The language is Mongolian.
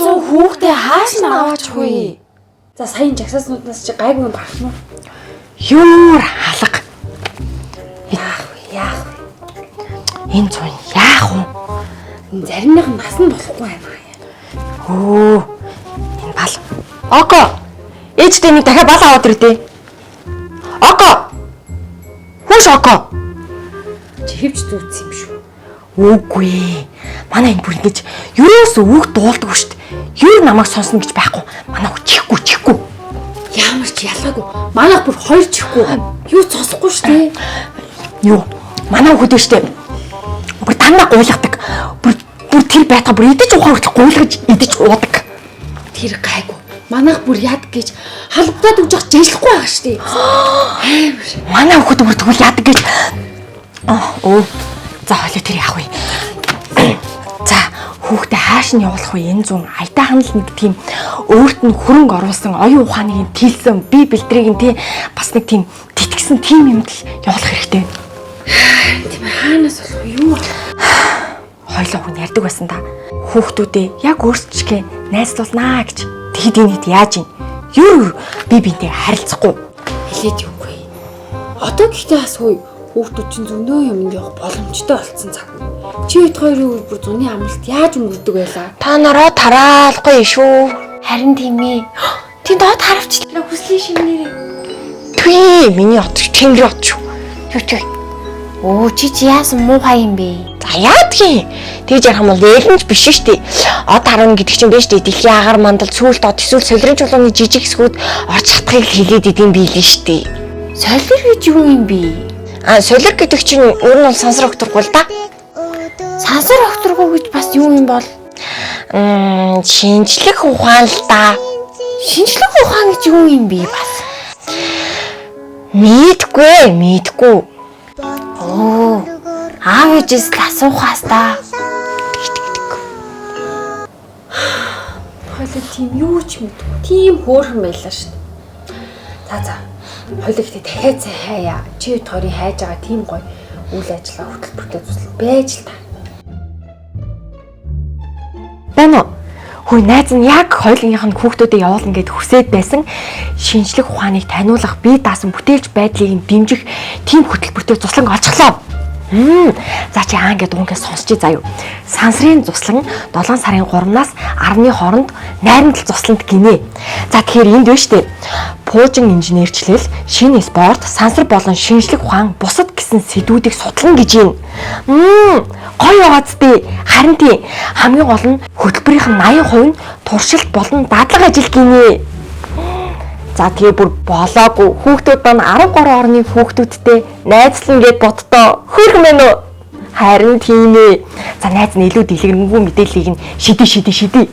зун хүүхдээ хааш нь аваачих вэ? За саяын жагсааснууднаас чи гайгүй юм гарах нь уу? Юур халга. Яах вэ? Яах вэ? Энэ зун яах вэ? Энэ заримных нь нас нь болохгүй байна. Өө. Энэ бал. Око. Ээжтэй нэг дахиад бал аваад ирдээ. Око. Хүүш око. Чи хөвч зүүцсэн юм шүү. Үгүй ээ. Манай энэ бүр ингэж ерөөсөө үг дуулдаггүй шүү дээ. Юу намайг сонсно гэж байхгүй. Манай хүү чихгүй чихгүй. Ямар ч ялгаагүй. Манайх бүр хоёр чихгүй. Юу ч сонсохгүй шүү дээ. Юу? Манай хүүхэд шүү дээ. Бүр дандаа гуйлгадаг. Бүр бүр тэр байтга бүр идэж уухаа хүртэл гуйлгаж идэж уудаг. Тэр гайгүй. Манайх бүр яд гэж халбдаад өгч явах жийлэхгүй байгаа шүү дээ. Амар. Манай хүүхэд бүр тэгвэл яадаг гэж. Аа, өө. За хойлоо тэр яах вэ? За хүүхдээ хааш нь явуулах вэ? Энэ зүүн аятайхан л нэг тийм өөрт нь хөрөнгө оруулсан оюун ухааныг нь тэлсэн би бэлдрийг нь тий бас нэг тийм тэтгэсэн тийм юмд л явуулах хэрэгтэй. Тийм ээ, хаанаас болох вэ? Юу болох Хойлоо хүн ярьдаг байсан та. Хүүхдүүдээ яг өөрсдөө найзлуулнаа гэж. Тэгэхэд энэ хэд яаж юм? Юу би бинтэй харилцахгүй. хэлээд юугүй. Одоо гэхдээ бас хөөе хүүхдүүд чинь зөнөө юмд явах боломжтой болцсон цаг. Чи хэд хоёрын үе бүр зуны амралт яаж өнгөрдөг байлаа? Та нараа тараалгүй шүү. Харин тийм ээ. Тэнд од харавчлаа хүслийн шинээрээ. Түй, миний от тэнгэр от шүү. Юу чи? Өө чи чи яасан муухай юм бэ? За яадгийн. Тэгж ярих юм бол ээлэнч биш шүү дээ. Од харна гэдэг чинь биш дээ. Дэлхийн агаар мандал сүүлд од эсвэл солирын чулууны жижиг хэсгүүд орж чадхыг л хэлээд идэм бийлээ шүү дээ. Солир гэж юу юм бэ? А солир гэдэг чинь өөр нь бол сансар өгтөргүй л да. Сансар огторгоо гэж бас юу юм бол? Шинжлэх ухаан л да. Шинжлэх ухаан гэж юу юм бэ бас? Мэдгүй, мэдгүй. Өө аав ээжээс л асуухаас та. Хойлоо тийм юу ч мэдгүй. Тийм хөөрхөн байлаа шүү дээ. За за. Хойлоо гэхдээ дахиад сайн хайя. Чи хэд хоёрын хайж байгаа тийм гоё үйл ажиллагаа хөтөлбөртэй зүсэл байж л та. Байна уу? Хөөе найз нь яг хоёулынх нь хүүхдүүдэд явуулна гэд хүсээд байсан шинжлэх ухааныг таниулах, бие даасан бүтээлч байдлыг нь дэмжих тийм хөтөлбөртэй зуслан олчихлоо. За чи аа ингээд уунгээ сонсчий заяа. Сансрын зуслан 7 сарын 3-наас 10-ны хооронд найрамдал зусланд гинэ. За тэгэхээр энд байна штэ. Пуужин инженерчлэл, шинэ спорт, сансар болон шинжлэх ухаан бусад гэсэн сэдвүүдийг судлана гэж юм. Гоё яваад тээ. Харин тий хамгийн гол нь хөтөлбөрийнх нь 80% нь туршилт болон дадлага ажил гинэ. За тэгээ бүр болоогүй. Хүүхдүүд маань 13 орны хүүхдүүдтэй найзлан гэд боддоо. Хөөрхөн байна уу? Харин тийм ээ. За найз нь илүү дэлгэрэнгүй мэдээллийг нь шидэ шидэ шидэ.